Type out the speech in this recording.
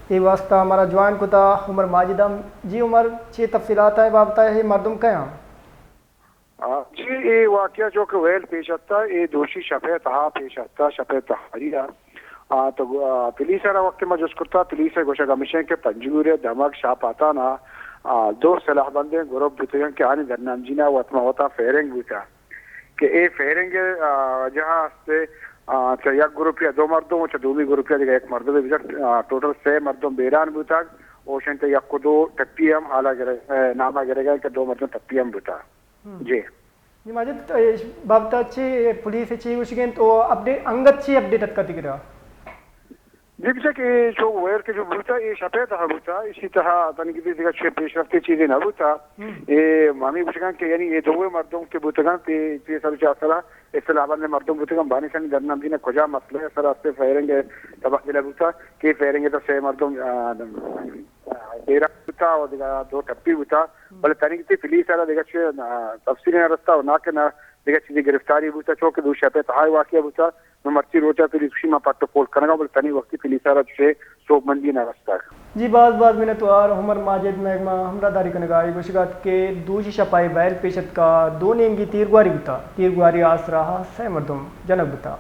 اے واسطہ مارا جوائن کتا عمر ماجد ہم۔ جی عمر، چے تفصیلات ء بابت ء اے مردم کئے آں؟ آ، جی، اے واقعہ جو کہ ویل پیش اتکا، اے دوشی شپ ء تہا پیش اتکا، شپ ء تہاری ء۔ آ، تو، آ، پولیس ء را وقت ما جست کرتا، پولیس ء گوشگ ہمیش انت کہ پنجگور ء دمگ شاہ پاتان ء، آ، دو سلاح بندیں گروپ بوتگ انت کہ آنی درنامجین ء وت ما وتا فائرنگ بوتا۔ کہ اے فائرنگ ء، آ، وجہ است، آ، چہ یک گروپی ء دو مردم و چہ دومی گروپی ء دگہ یک مردمے بوتگ، آ، ٹوٹل سے مردم بیران بوتگ، اوشن تہ یک و دو ٹپی ہم حالا گرگ، آ، ناما گرگ ء کہ دو مردم ٹپی ہم بوتگ۔ ہم۔ جی۔ جی ماجد، اے بابت ء چے پولیس ء چے گوشگ انت و اپڈیٹ، انگت چے اپڈیٹ اتکا تئی کرا؟ جی، بچک، اے چو ویر کہ جو بوتا، اے شپے تہا بوتا، اسی تہا تنگی دگہ چے پیش رفتے چیزے نہ بوتا۔ ہم۔ اے ہمیں گوشگاں کہ یعنی اے دوئے مردم کہ بوتگاں، تے، تے سر چا سرا اصطلاح بند مردم بوتگاں، بانی سنی درنام دینا کجا مسئلہ ہے، سر استے فائرنگ ہے، تبادلہ بوتا، کہ فائرنگ ہے تو سے مردم، آ، آ، بیرا بوتا و دگہ دو ٹپی بوتا، ہم۔ بلے تنگی تے پولیس سرا دگہ چے، آ، تفصیل نہ رستا و نہ کہ نہ دگہ چیزی گرفتاری بوتا، چونکہ دو شپے تہا واقعہ بوتا۔ نوں مرچی روچ ء پولیس گوشی ما پٹ ء پول کنگ ء، بلے تنی وقتی پولیس ء را چوشیں سوبمندی نہ رستگ۔ جی باز باز منتوار عمر ماجد، مئے گما ہمراہداری کنگ ء۔ اے گوشگ ات کہ دوشی شپائی ویل پیش اتکا، دو نیمگی تیرگواری بوتا، تیرگواری آسرا سئے مردم جنگ بوتا۔